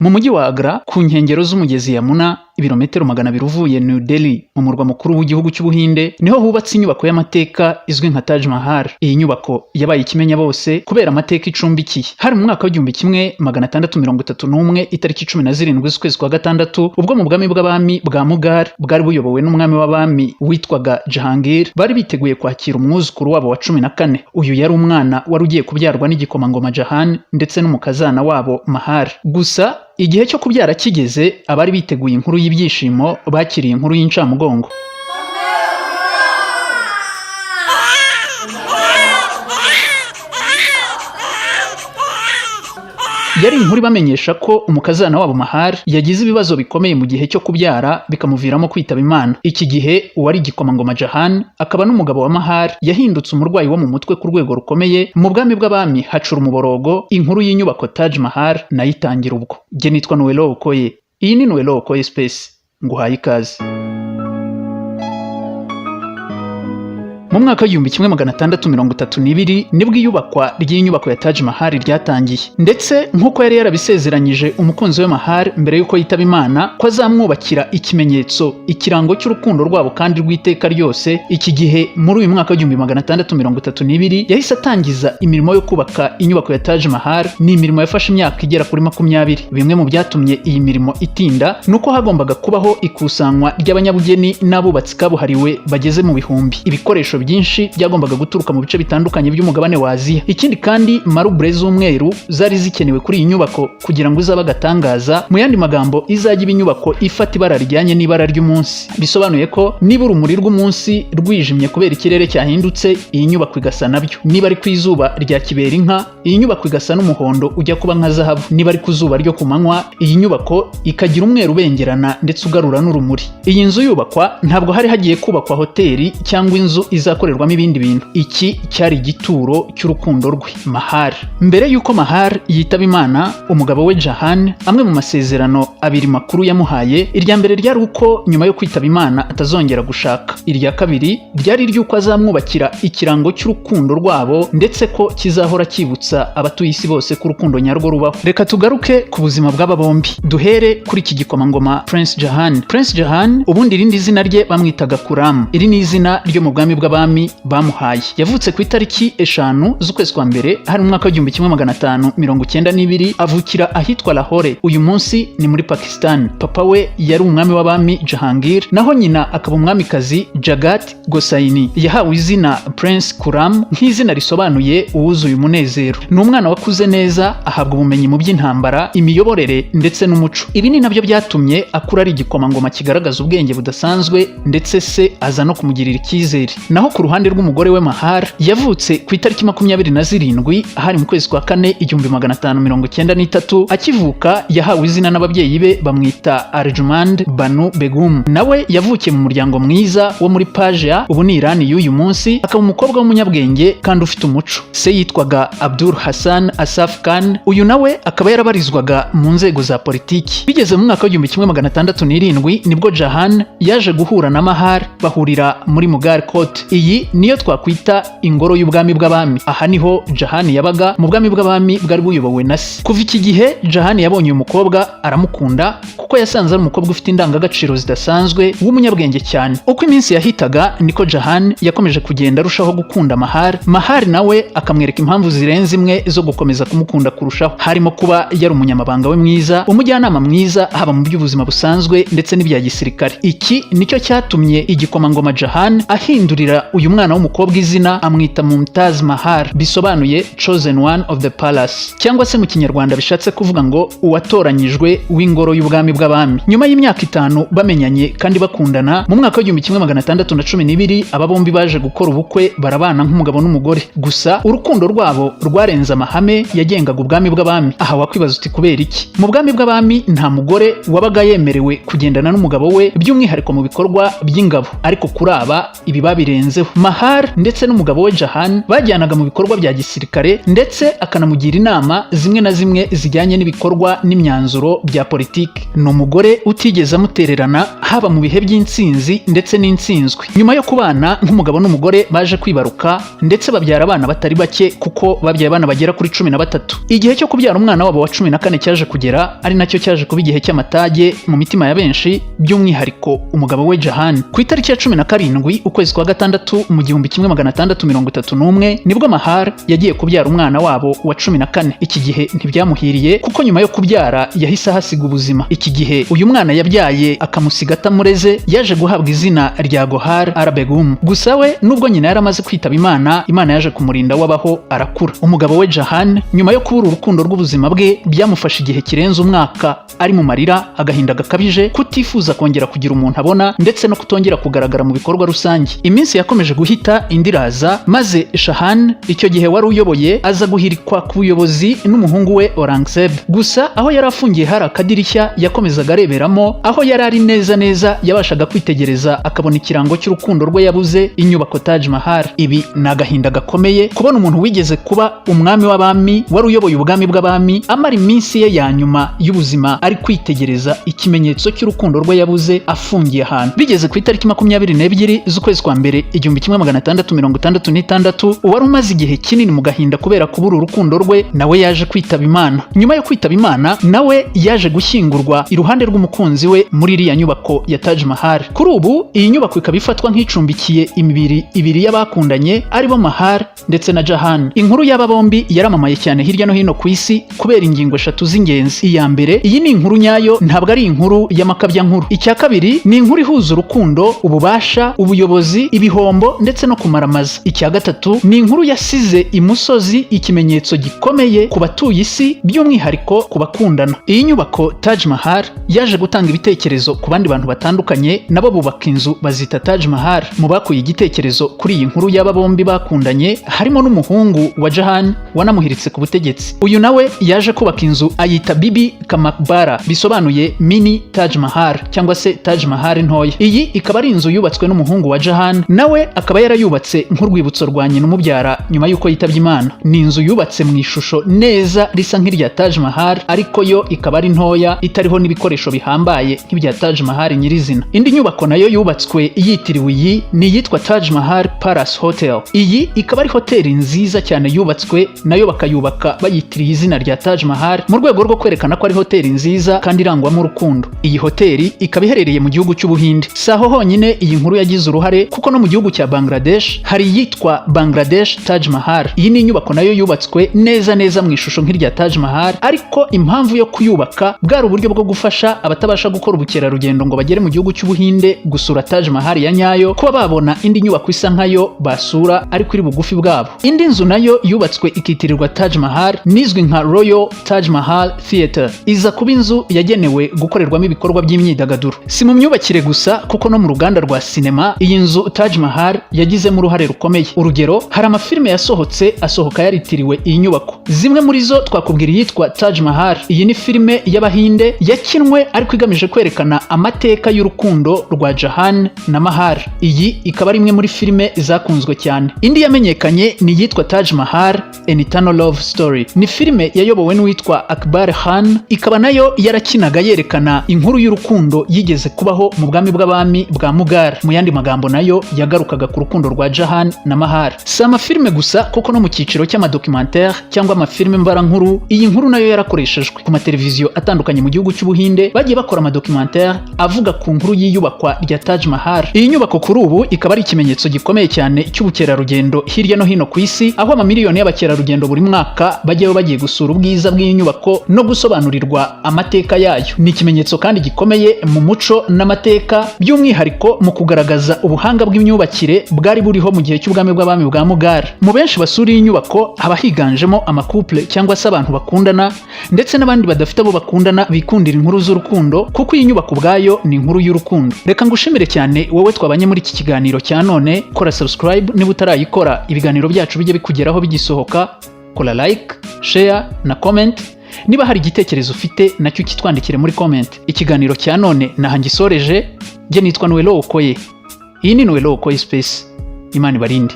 Mu mujyi wa Agra, ku nkengero z'umugezi Yamuna, ibirometero 200 uvuye New Delhi, mu murwa mukuru w'igihugu cy'Ubuhinde, niho hubatse inyubako y'amateka izwi nka Taj Mahal. Iyi nyubako yabaye ikimenya bose kubera amateka icumbikiye. Hari mu mwaka wa 1631, itariki 17 z'ukwezi kwa gatandatu, ubwo mu bwami bw'abami bwa Mughal bwari buyobowe n'umwami w'abami witwaga Jahangir, bari biteguye kwakira umwuzukuru wabo wa 14. Uyu yari umwana wari ugiye kubyarwa n'igikomangoma Jahan ndetse n'umukazana wabo Mahal. Gusa igihe cyo kubyara kigeze, abari biteguye inkuru y'ibyishimo bakiriye inkuru y'incamugongo. Yari inkuru ibamenyesha ko umukazana wabo Mahal yagize ibibazo bikomeye mu gihe cyo kubyara, bikamuviramo kwitaba Imana. Iki gihe uwari igikomangoma Jahan, akaba n'umugabo wa Mahal, yahindutse umurwayi wo mu mutwe ku rwego rukomeye. Mu bwami bw'abami hacura umuborogo. Inkuru y'inyubako Taj Mahal nayo itangira ubwo. Jye nitwa Noelo Okoye, iyi ni Noelo Okoye Space, nguhaye ikaze. Mu mwaka wa 1632 nibwo iyubakwa ry'inyubako ya Taj Mahal ryatangiye, ndetse nk'uko yari yarabisezeranyije umukunzi we Mahal mbere y'uko yitaba Imana ko azamwubakira ikimenyetso, ikirango cy'urukundo rwabo kandi rw'iteka ryose. Iki gihe, muri uyu mwaka wa 1632, yahise atangiza imirimo yo kubaka inyubako ya Taj Mahal. Ni imirimo yafashe imyaka igera kuri 20. Bimwe mu byatumye iyi mirimo itinda ni uko hagombaga kubaho ikusanywa ry'abanyabugeni n'abubatsi kabuhariwe bageze mu bihumbi, ibikoresho byinshi byagombaga guturuka mu bice bitandukanye by'umugabane wa Aziya. Ikindi kandi, marble z'umweru zari zikenewe kuri iyi nyubako kugira ngo izabe agatangaza. Mu yandi magambo, izajya iba inyubako ifata ibara rijyanye n'ibara ry'umunsi. Bisobanuye ko niba urumuri rw'umunsi rwijimye kubera ikirere cyahindutse, iyi nyubako igasa nabyo. Niba ari ku izuba rya kibera inka, iyi nyubako igasa n'umuhondo ujya kuba nka zahabu. Niba ari ku zuba ryo ku manywa, iyi nyubako ikagira umweru ubengerana ndetse ugarura n'urumuri. Iyi nzu yubakwa, ntabwo hari hagiye kubakwa hoteli cyangwa inzu izakorerwamo ibindi bintu. Iki cyari igituro cy'urukundo rwe Mahal. Mbere y'uko Mahal yitaba Imana, umugabo we Jahan, amwe mu masezerano abiri makuru yamuhaye, irya mbere ryari uko nyuma yo kwitaba Imana atazongera gushaka. Irya kabiri ryari iry'uko azamwubakira ikirango cy'urukundo rwabo, ndetse ko kizahora cyibutsa abatuye isi bose ko urukundo nyarwo rubaho. Reka tugaruke ku buzima bw'aba bombi, duhere kuri iki gikomangoma Prince Jahan. Prince Jahan, ubundi irindi zina rye bamwitaga Kuram. Iri ni izina ryo mu bwami bw'abami bamuhaye. Yavutse ku itariki 5 z'ukwezi kwa mbere, hari mu mwaka wa 1592, avukira ahitwa Lahore, uyu munsi ni muri Pakistan. Papa we yari umwami w'abami Jahangir, naho nyina akaba umwamikazi Jagat Gosaini. Yahawe izina Prince Kuram nk'izina risobanuye uwuzuye umunezero. Ni umwana wakuze neza, ahabwa ubumenyi mu by'intambara, imiyoborere ndetse n'umuco. Ibi ni nabyo byatumye akura ari igikomangoma kigaragaza ubwenge budasanzwe, ndetse se aza no kumugirira icyizere. Naho ku ruhande rw'umugore we Mahal, yavutse ku itariki 27, hari mu kwezi kwa kane, 1593. Akivuka yahawe izina n'ababyeyi be, bamwita Arjumand Banu Begum. Nawe yavukiye mu muryango mwiza wo muri Persia, ubu ni Irani y'uyu munsi, akaba umukobwa w'umunyabwenge kandi ufite umuco. Se yitwaga Abdul Hassan Asaf Khan, uyu nawe akaba yarabarizwaga mu nzego za politiki. Bigeze mu mwaka wa 1607, nibwo Jahan yaje guhura na Mahal, bahurira muri Mughal Court. Iyi niyo twakwita ingoro y'ubwami bw'abami. Aha niho Jahan yabaga mu bwami bw'abami bwari buyobowe na se. Kuva iki gihe, Jahan yabonye uyu mukobwa aramukunda, kuko yasanze ari umukobwa ufite indangagaciro zidasanzwe, w'umunyabwenge cyane. Uko iminsi yahitaga, niko Jahan yakomeje kugenda arushaho gukunda Mahal. Mahal nawe akamwereka impamvu zirenze imwe zo gukomeza kumukunda kurushaho, harimo kuba yari umunyamabanga we mwiza, umujyanama mwiza, haba mu by'ubuzima busanzwe ndetse n'ibya gisirikare. Iki nicyo cyatumye igikomangoma Jahan ahindurira uyu mwana w'umukobwa izina, amwita Mumtaz Mahal, bisobanuye chosen one of the palace, cyangwa se mu Kinyarwanda bishatse kuvuga ngo uwatoranyijwe w'ingoro y'ubwami bw'abami. Nyuma y'imyaka 5 bamenyanye kandi bakundana, mu mwaka wa 1612, aba bombi baje gukora ubukwe, barabana nk'umugabo n'umugore. Gusa urukundo rwabo rwarenze amahame yagengaga ubwami bw'abami. Aha wakwibaza uti: "Kubera iki?" Mu bwami bw'abami nta mugore wabaga yemerewe kugendana n'umugabo we, by'umwihariko mu bikorwa by'ingabo, ariko kuri aba ibi babirenzeho. Ikirenzeho, Mahar ndetse n'umugabo we Jahan bajyanaga mu bikorwa bya gisirikare, ndetse akanamugira inama zimwe na zimwe zijyanye n'ibikorwa n'imyanzuro bya politiki. Ni umugore utigeze amutererana, haba mu bihe by'intsinzi ndetse n'intsinzwi. Nyuma yo kubana nk'umugabo n'umugore, baje kwibaruka ndetse babyara abana batari bake, kuko babyaye abana bagera kuri 13. Igihe cyo kubyara umwana wabo wa 14 cyaje kugera, ari nacyo cyaje kuba igihe cy'amatage mu mitima ya benshi, by'umwihariko umugabo we Jahan. Ku itariki ya 17 ukwezi kwa gatandatu mu 1631, nibwo Mahar yagiye kubyara umwana wabo wa 14. Iki gihe ntibyamuhiriye, kuko nyuma yo kubyara yahise ahasiga ubuzima. Iki gihe uyu mwana yabyaye akamusiga atamureze yaje guhabwa izina rya Gohar Arabegum. Gusa we, nubwo nyina yari amaze kwitaba Imana, Imana yaje kumurinda, wabaho arakura. Umugabo we Jahan, nyuma yo kubura urukundo rw'ubuzima bwe, byamufashe igihe kirenze umwaka ari mu marira, agahinda gakabije, kutifuza kongera kugira umuntu abona, ndetse no kutongera kugaragara mu bikorwa rusange. Iminsi yakomeje guhita indi iraza, maze Shahan, icyo gihe wari uyoboye, aza guhirikwa ku buyobozi n'umuhungu we Aurangzeb. Gusa aho yari afungiye hari akadirishya yakomezaga areberamo. Aho yari ari neza neza yabashaga kwitegereza akabona ikirango cy'urukundo rwe yabuze, inyubako Taj Mahal. Ibi ni agahinda gakomeye kubona umuntu wigeze kuba umwami w'abami, wari uyoboye ubwami bw'abami, amara iminsi ye ya nyuma y'ubuzima ari kwitegereza ikimenyetso cy'urukundo rwe yabuze, afungiye ahantu. Bigeze ku itariki 22 z'ukwezi kwa mbere 1666, uwari umaze igihe kinini mu gahinda kubera kubura urukundo rwe nawe yaje kwitaba Imana. Nyuma yo kwitaba Imana, nawe yaje gushyingurwa iruhande rw'umukunzi we muri iriya nyubako ya Taj Mahal. Kuri ubu iyi nyubako ikaba ifatwa nk'icumbikiye imibiri ibiri y'abakundanye, aribo Mahal ndetse na Jahan. Inkuru y'aba bombi yaramamaye cyane hirya no hino ku isi kubera ingingo eshatu z'ingenzi. Iya mbere, iyi ni inkuru nyayo, ntabwo ari inkuru y'amakabyankuru. Icya kabiri, ni inkuru ihuza urukundo, ububasha, ubuyobozi, ibihombo ndetse no kumaramaza. Icya gatatu, ni inkuru yasize imusozi ikimenyetso gikomeye ku batuye isi, by'umwihariko ku bakundana. Iyi nyubako Taj Mahal yaje gutanga ibitekerezo ku bandi bantu batandukanye, nabo bubaka inzu bazita Taj Mahal. Mu bakuye igitekerezo kuri iyi nkuru y'aba bombi bakundanye harimo n'umuhungu wa Jahan wanamuhiritse ku butegetsi. Uyu nawe yaje kubaka inzu ayita Bibi Ka Maqbara, bisobanuye mini Taj Mahal cyangwa se Taj Mahal ntoya. Iyi ikaba ari inzu yubatswe n'umuhungu wa Jahan, nawe akaba yarayubatse nk'urwibutso rwa nyina umubyara nyuma y'uko yitabye Imana. Ni inzu yubatse mu ishusho neza risa nk'irya Taj Mahal, ariko yo ikaba ari ntoya, itariho n'ibikoresho bihambaye nk'ibya Taj Mahal nyirizina. Indi nyubako nayo yubatswe yitiriwe iyi ni iyitwa Taj Mahal Palace Hotel. Iyi ikaba ari hoteli nziza cyane yubatswe, nayo bakayubaka bayitiriye izina rya Taj Mahal mu rwego rwo kwerekana ko ari hoteli nziza kandi irangwamo urukundo. Iyi hoteli ikaba iherereye mu gihugu cy'Ubuhinde. Si aho honyine iyi nkuru yagize uruhare, kuko no mu gihugu cya Bangladesh hari iyitwa Bangladesh Taj Mahal. Iyi ni inyubako nayo yubatswe neza neza mu ishusho nk'irya Taj Mahal, ariko impamvu yo kuyubaka bwari uburyo bwo gufasha abatabasha gukora ubukerarugendo ngo bagere mu gihugu cy'Ubuhinde gusura Taj Mahal ya nyayo, kuba babona indi nyubako isa nkayo basura ariko iri bugufi bwabo. Indi nzu nayo yubatswe ikitirirwa Taj Mahal nizwi nka Royal Taj Mahal Theatre, iza kuba inzu yagenewe gukorerwamo ibikorwa by'imyidagaduro. Si mu myubakire gusa, kuko no mu ruganda rwa sinema iyi nzu Taj Mahal yagizemo uruhare rukomeye. Urugero, hari amafilime yasohotse asohoka yaritiriwe iyi nyubako. Zimwe muri zo twakubwira iyitwa Taj Mahal. Iyi ni filime y'Abahinde yakinwe ariko igamije kwerekana amateka y'urukundo rwa Jahan na Mahal. Iyi ikaba ari imwe muri filime zakunzwe cyane. Indi yamenyekanye ni iyitwa Taj Mahal: An Eternal Love Story. Ni filime yayobowe n'uwitwa Akbar Khan, ikaba nayo yarakinaga yerekana inkuru y'urukundo yigeze kubaho mu bwami bw'abami bwa Mughal. Mu yandi magambo, nayo yagarukaga ku rukundo rwa Jahan na Mahal. Si amafilime gusa, kuko no mu cyiciro cy'amadocumentaire cyangwa amafilime mbarankuru iyi nkuru nayo yarakoreshejwe. Ku mateleviziyo atandukanye mu gihugu cy'Ubuhinde bagiye bakora amadocumentaire avuga ku nkuru y'iyubakwa rya Taj Mahal. Iyi nyubako kuri ubu ikaba ari ikimenyetso gikomeye cyane cy'ubukerarugendo hirya no hino ku isi, aho amamiliyoni y'abakerarugendo buri mwaka bajyayo bagiye gusura ubwiza bw'iyi nyubako no gusobanurirwa amateka yayo. Ni ikimenyetso kandi gikomeye mu muco n'amateka, by'umwihariko mu kugaragaza ubuhanga bw'imyubakire bwari buriho mu gihe cy'ubwami bw'abami bwa Mughal. Mu benshi basura iyi nyubako haba higanjemo amacouple cyangwa se abantu bakundana, ndetse n'abandi badafite abo bakundana bikundira inkuru z'urukundo, kuko iyi nyubako ubwayo ni inkuru y'urukundo. Reka ngushimire cyane wowe twabanye muri iki kiganiro cya none. Kora subscribe niba utarayikora, ibiganiro byacu bijye bikugeraho bigisohoka. Kora like, share na comment. Niba hari igitekerezo ufite, nacyo ukitwandikire muri comment. Ikiganiro cya none naha ngisoreje. Njye nitwa Noelo Okoye, iyi ni Noelo Okoye Space. Imana ibarinde.